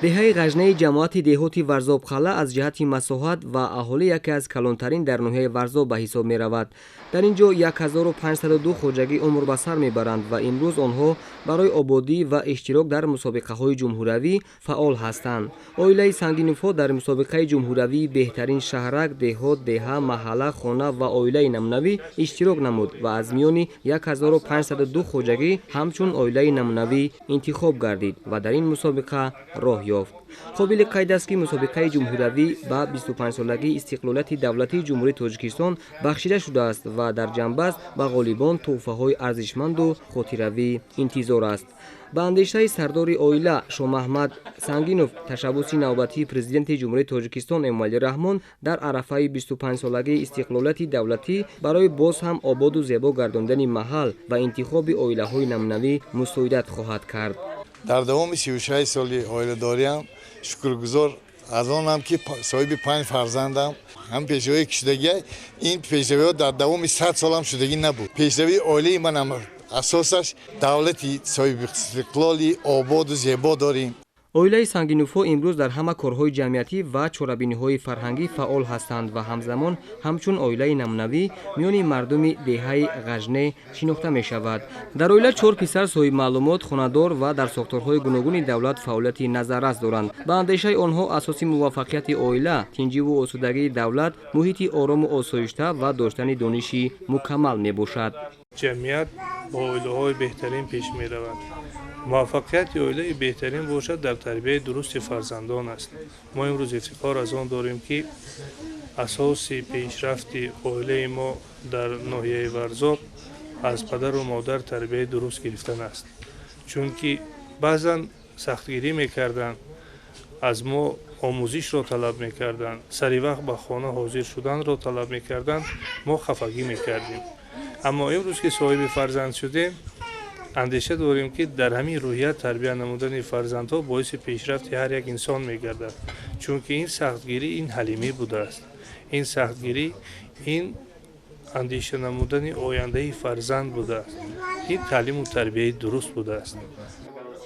Деҳаи Ғажнаи ҷамоати деҳоти Варзобқалъа аз ҷиҳати масоҳат ва аҳолӣ яке аз калонтарин дар ноҳияи Варзоб ба ҳисоб меравад. Дар ин ҷо 1502 хоҷагӣ умр ба сар мебаранд ва имрӯз онҳо барои ободӣ ва иштирок дар мусобиқаҳои ҷумҳуриявӣ фаъол ҳастанд. Оилаи Сангиновҳо дар мусобиқаи ҷумҳуриявии беҳтарин шаҳрак, деҳот, деҳа, маҳалла, хона ва оилаи намунавӣ иштирок намуд ва аз миёни 1502 хоҷагӣ ҳамчун оилаи намунавӣ интихоб гардид ва дар ин мусобиқа роҳ ёфт. Қобили қайд аст, ки мусобиқаи ҷумҳуриявӣ ба 25-солагии истиқлолияти давлатии Ҷумҳурии Тоҷикистон бахшида шудааст ва дар ҷанбаст ба ғолибон тӯҳфаҳои арзишманду хотиравӣ интизор аст. Ба андешаи сардори оила Шомаҳмад Сангинов, ташаббуси навбатии Президенти Ҷумҳурии Тоҷикистон Эмомалӣ Раҳмон дар арафаи 25-солагии истиқлолияти давлатӣ барои боз ҳам ободу зебо гардондани маҳал ва интихоби оилаҳои намунавӣ мусоидат хоҳад кард. Дар давоми 36 соли оиладориам шукргузор аз онам, ки соҳиби панҷ фарзандам. Ҳам пешравии ки шудагия, ин пешравиҳо дар давоми 100 солам шудагӣ набуд. Пешравии оилаи манам асосаш давлати соҳибистиқлоли ободу зебо дорем. Оилаи Сангиновҳо имрӯз дар ҳама корҳои ҷамъиятӣ ва чорабиниҳои фарҳангӣ фаъол ҳастанд ва ҳамзамон ҳамчун оилаи намунавӣ миёни мардуми деҳаи Ғажне шинохта мешавад. Дар оила чор писар соҳибмаълумот, хонадор ва дар сохторҳои гуногуни давлат фаъолияти назаррас доранд. Ба андешаи онҳо, асоси муваффақияти оила, тинҷиву осудагии давлат муҳити орому осоишта ва доштани дониши мукаммал мебошад. Ҷамъият бо оилаҳои беҳтарин пеш меравад. Муваффақияти оилаи беҳтарин бошад дар тарбияи дурусти фарзандон аст. Мо имрӯз ифтихор аз он дорем, ки асоси пешрафти оилаи мо дар ноҳияи Варзоб аз падару модар тарбияи дуруст гирифтан аст, чунки баъзан сахтгирӣ мекарданд, аз мо омӯзишро талаб мекарданд, сари вақт ба хона ҳозир шуданро талаб мекарданд, мо хафагӣ мекардем. Аммо имрӯз ки соҳиби фарзанд шудем, андеша дорем, ки дар ҳамин рӯҳият тарбия намудани фарзандҳо боиси пешрафти ҳар як инсон мегардад, чунки ин сахтгирӣ ин ҳалимӣ будааст, ин сахтгирӣ ин андеша намудани ояндаи фарзанд будааст, ин таълиму тарбияи дуруст будааст.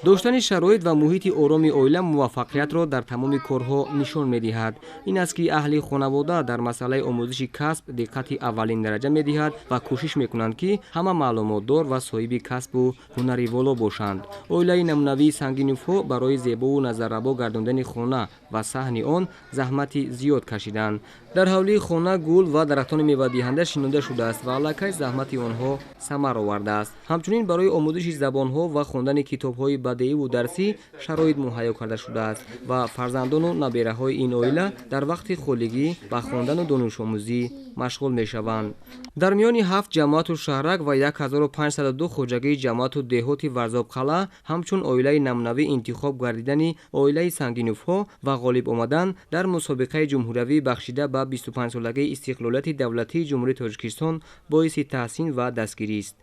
Доштани шароит ва муҳити ороми оила муваффақиятро дар тамоми корҳо нишон медиҳад. Ин аст, ки аҳли хонавода дар масъалаи омӯзиши касб диққати аввалин дараҷа медиҳад ва кӯшиш мекунанд, ки ҳама маълумотдор ва соҳиби касбу ҳунари воло бошанд. Оилаи намунавии Сангиновҳо барои зебову назаррабо гардондани хона ва саҳни он заҳмати зиёд кашиданд. Дар ҳавлии хона гул ва дарахтони мевадиҳанда шинонда шудааст ва аллакай заҳмати онҳо самар овардааст. Ҳамчунин барои омӯзиши забонҳо ва хондани китобҳои бадеиву дарсӣ шароит муҳайё карда шудааст ва фарзандону набераҳои ин оила дар вақти холигӣ ба хондану донишомӯзӣ машғул мешаванд. Дар миёни ҳафт ҷамоату шаҳрак ва 1502 хоҷагии ҷамоату деҳоти Варзобқалъа ҳамчун оилаи намунавӣ интихоб гардидани оилаи Сангиновҳо ва ғолиб омадан дар мусобиқаи ҷумҳуриявӣ, бахшида ба 25-солагии истиқлолияти давлатии Ҷумҳурии Тоҷикистон, боиси таҳсин ва дастгирист.